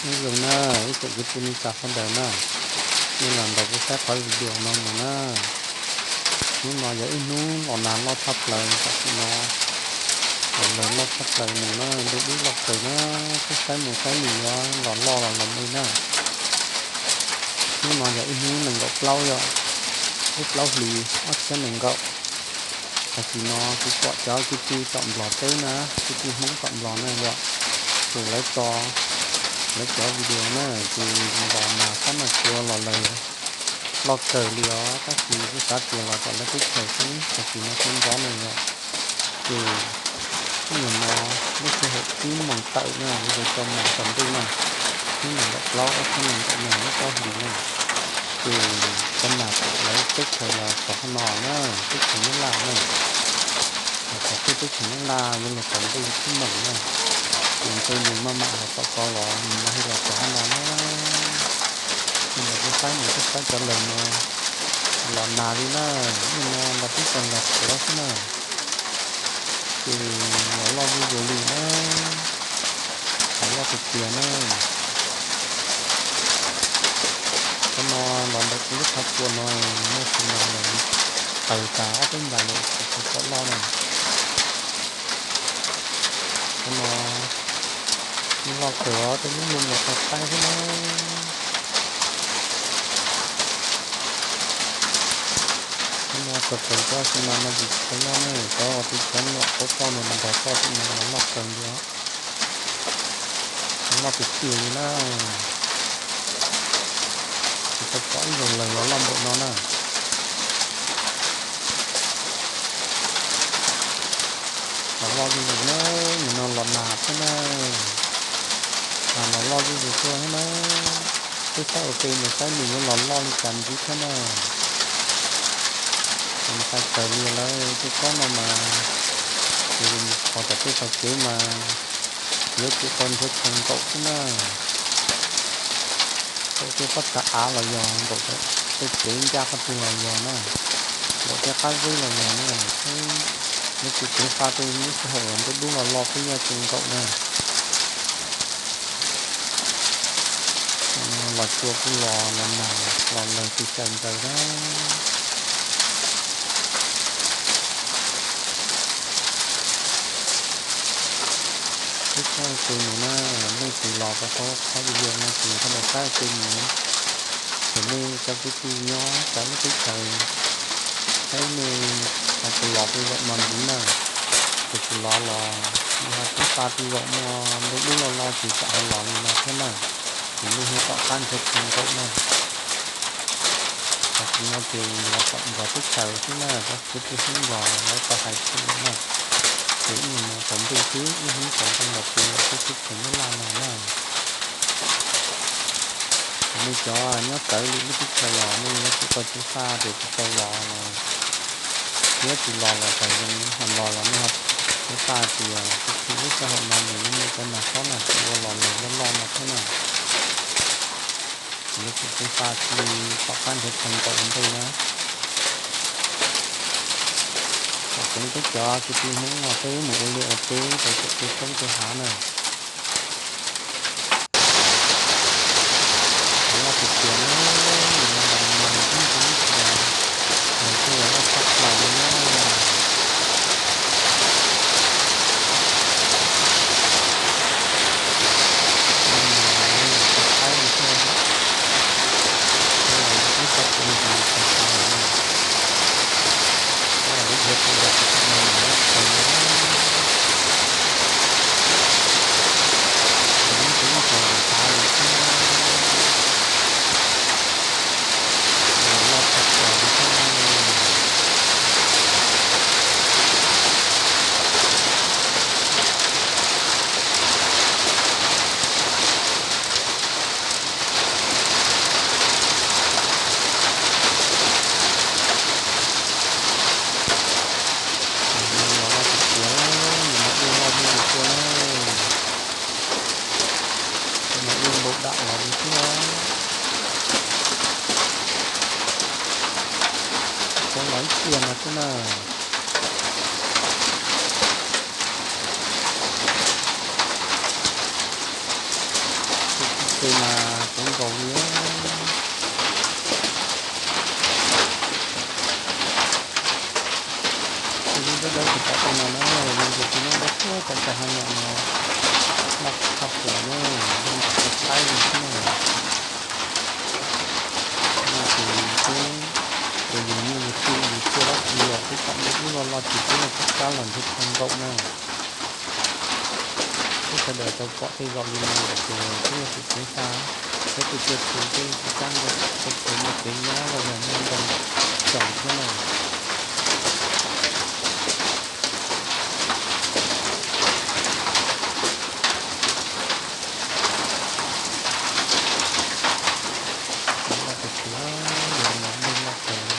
Nyob zoo na, ib tsoom kwv tij neej tsa sawv daws na, nej los nrog kuv saib qhov video no mus na. Hnub no yog ib hnub los nag loj tshaj plaws tam sim no, los nag loj tshaj plaws mus na, ntuj dub loj kawg na, twb saib mus saib nws yuav los loj los los me na. Hnub no yog ib hnub nees nkaum plaub yom, lub plaub hlis ob txhiab nees nkaum. Tam sim no kuv pom cov kwv tij tom Nplog teb na, kwv tij Hmoob tom Nplog na yom, ces lawv tso, lawv cov video na, ces los nag xob nag cua los lawg loj kawg li os, tab sis kuj xav tias los tom lawv teb chaws xwb, tam sim no kuv nrov no yom. Ces hnub no lub sij hawm tsib moos tawm na, yuav tau tso mos tom ntej na, hnub nees nkaum plaub ob txhiab nees nkaum no lub plaub hlis na. Ces cov nas tom lawv teb chaws los tom qhov no na, teb chaws Nyab Laj na, los tom tej teb chaws Nyab Laj yuav luag tom ntej tsib moos na. Ces ntshe nws maj mam los tom ko los nws mam li los tom qhov no na. Ces kuv saib nws twb saib cov lawg no los nag li na, nim no los twb tseem los qhuav xwb na. Ces los loj zuj zus li na, los loj tiag tiag na. Cov no los ntawm kuv lub qhov tsua no, muaj tus no lawm, tawg tas ob peb ntas lawm tsis tau pom loj na. Cov no loj kawg os, tej lub no los qaib qaib xwb na. Cov no txog txog cov xi mas no ces tsis tau loj na, cov uas tus cov nyuam qhuav poj no nrog poj tim no los loj kawg li os. Los loj tiag tiag li na. Tsis tau pom ib zaug lawg los loj npaum no na. Los loj zuj zus na, nim no los nag thiab na. Nag los loj zuj zus tuaj thiab na. Twb saib ua ke mus saib nws yuav los loj li cas ntxiv thiab na. Ces ntshai kawg li lawm, tej tsob no mas ces qhov tom tej tog kev mas yuav tsum tau nrhiav chaw nkaum xwb na. Nkaum tej pob txha av los yog nkaum tej kev ncaj qhov twg los yog na, nkaum tej qab zeb los yog na, yuav tsum ceev faj tej lub sij hawm uas ntuj dub los loj peb yuav tsum nkaum na. Los cua kuj los, los nag los lawg tsis txaus ntsws na. Twb saib ua ke mus na, nej tus los rau qhov video no ces sawv daws saib ua ke mus. Ces nej cov kwv tij nyob cov lub teb chaws, saib nej tus los pej zaum no ntxiv na. Ces tus los los nws ho ceev faj pej zaum muaj ntuj dub loj loj ces tsam ho los li no thiab na. Ces nej ho tom qab nrhiav chaw nkaum na. Tam sim no ces los tom Nplog teb chaws xwb na, cov kwv tij Hmoob Nplog lawv tau hais tias na, ces ib hnub no tsaus ntuj xwb, ib hnub tsaus ntuj los ces los teb chaws Nyab Laj no na. Ces nej cov nyob txawv li lub teb chaws los nej yuav tsum tau ceev faj tias tsis tau los los, thiab tsis los los txog zoo ho los los nej ho ceev faj tias tsis chim lub sij hawm no nws yuav muaj cov nag xob nag cua los lawg loj loj no thiab na. Ces yuav tsum ceev faj thiaj li tom qab nrhiav chaw nkaum ua ntej na. Tsoom peb cov kwv tij Hmoob no peb mus ua liaj ua teb rau pem tej roob tej hav na. Los loj tiag tiag na, nim no los nag ib ntsis ib ntsis los, nag thiaj los loj tshaj plaws li na. Ib tsoom kwv tij txhua tus los lawm na, lub ntiav tus los tsis tau no los loj kawg li na. Ib ntsis ib ntsis los tav li thiab, los loj tshaj plaws li thiab. Los loj tiag tiag, nim no wb loj zuj zus tuaj na. Nim no wb npau dam los li xwb os. Tsuas los ib pliag no xwb na. Ces tsis Tej mas kuv nkaus li. Tej lub dawb dawb tsis pom tej no na, yog tus tus no dawb tuaj pom cov hav nyom no, loj tshaj plaws na, zoo nkaus tau thaib li xwb na. No ces peb tus yus nyuj yus twm yus tua dab tsi os, peb pom lub loj loj ces peb los rub kab los nrhiav thaj nkaum na. Peb sawv daws tau pom tej zaum li no lawm ces peb yuav tsum ceev faj, peb tej tuaj txog tej kab nkaum, tej tsev muaj tsev nyob los yog muaj ntoo tsoom thiab na. Loj tiag tiag, yog no dej loj kawg.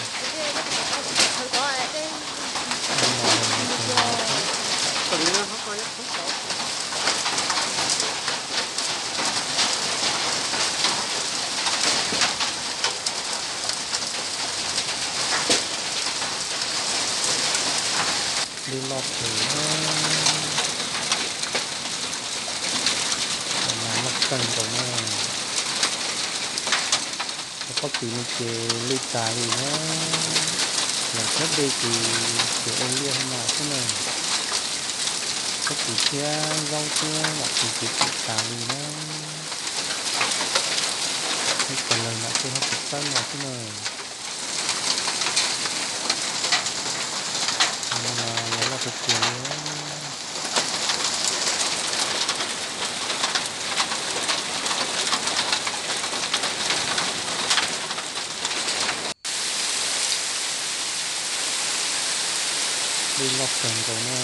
Dej loj kawg, los mas loj kawg nkaus na. Cov pob kws no ces lwj tas li na. Lawv thiab dej ces tsuas ua liaj no xwb na. Pob kws thiab zaub thiab vam kws ces tsuas tas li na. Ib co lawg nram tej hob tsis txawb no xwb na. Los loj tiag tiag li. Dej loj kawg nkaus na.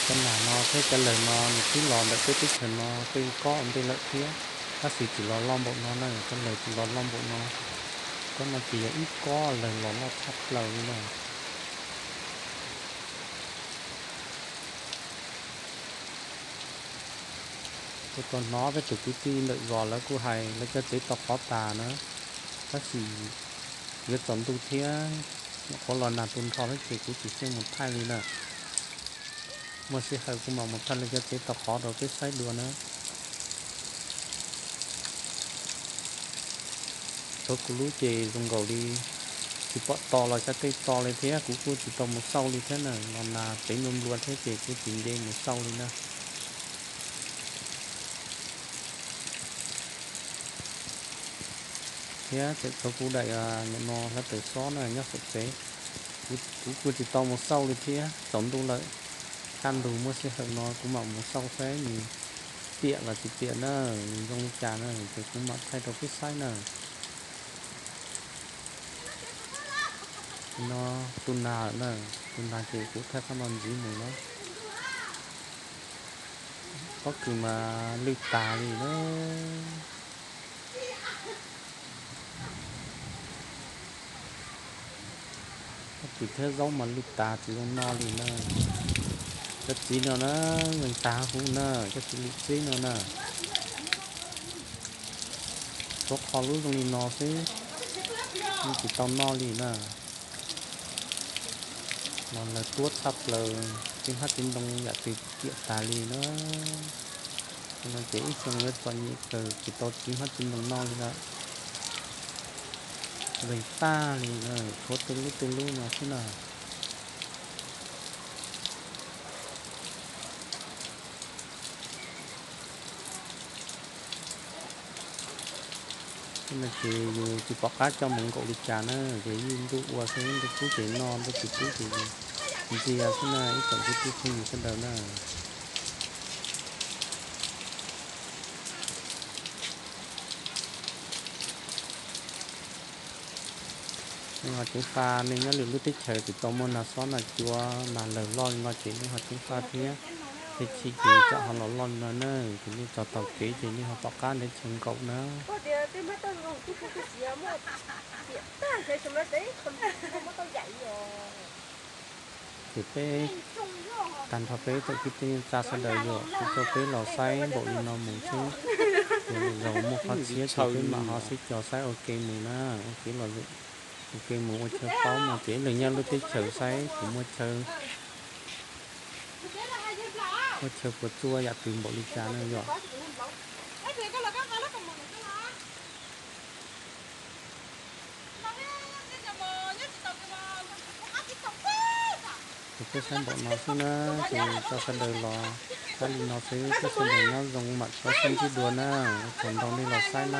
Cov nas no thiab cov lawg no nws twb los ntawm peb teb chaws no tej kob ua ntej lawm thiab, tab sis tsis los loj npaum no na, cov lawg tsis los loj npaum no. Kob no ces yog ib kob lawg los loj tshaj plaws li na. Kuv tau hnov peb tus kwv tij ntawm zos lawv kuj hais lawv cov tsev tau qhov tas na, tab sis yuav tsaus ntuj thiab, nyuam qhuav los nag tu nrho thiab ces kuv tsis xyeej mus thaij li na. Muaj sij hawm kuv mam mus thaij lawv cov tsev tau qhov rau peb saib dua na. Tshuav kuv lub ces zoo nkaus li tsis pom to los xyov tej to li thiab, kuv kuj tsis tau mus xauj li thiab na, los nag txev nplua nplua thiab ces kuv tsis nce mus xauj li na. Thiab tseem tshuav kuv daim nyuam no hlawv taws xob na nyob saum tsev, kuv kuj tsis tau mus xauj li thiab, tsaus ntuj lawm. Kaj ntug muaj sij hawm no kuv mam mus xauj saib nws tiam los tsis tiam na, nws zoo li cas na, ces kuv mam thaij rau peb saib na. No tu nag lawm na, tu nag ces kuv thaij qhov no ntxiv mus na. Pob kws mas lwj tas li na. Pob kws thiab zaub mas lwj tas tsis zoo noj li na. Cov txiv no na, yeej tag huv na, cov txiv lwm txib no na. Tshuav qho lub zoo li no xwb, yeej tsis tau noj li na. Los lawv tuab tshaj plaws, txiv hmab txiv ntoo yam twg ciam tas li na. No ces ib xyoo yuav txom nyem kawg tsis tau txiv hmab txiv ntoo noj li lawm. Zeeg tag li na, tshuav tej lub tej lub no xwb na. Tej no ces yus tsis pom qab coj mus nkaum li cas na, ces yeej ntuj ua xwb, ntuj pub ces noj, ntuj tsis pub ces ntxias xwb na ib tsoom kwv tij phooj ywg sawv daws na. Nej ho ceev faj, nej nyob lwm lub teb chaws tsis tau muaj nag xob nag cua nag lawg loj li no ces nej ho ceev faj thiab. Tej chim ces tsam ho los loj li no na, ces nej tso taug kev ces nej ho pom qab ntev chaw nkaum na. Ces peb tag nrho peb txoj kwv tij neej tsa sawv daws yog kuv coj peb los saib npaum li no mus xwb. Ces lwm zaus muaj qhov tshiab ces peb mam ho sib cog saib ua ke mus na, ua ke los ua ke mus ua chaw paub no ces ib leeg nyob lub teb chaws saib puas muaj chaw, muaj chaw puas txuaj yam twg npaum li cas na yog. Ces peb saib npaum no xwb na, ces tso sawv daws los saib li no xwb, peb sawv daws nyob zoo mam rov sib ntsib dua na, ua tsaug ntau nej los saib na.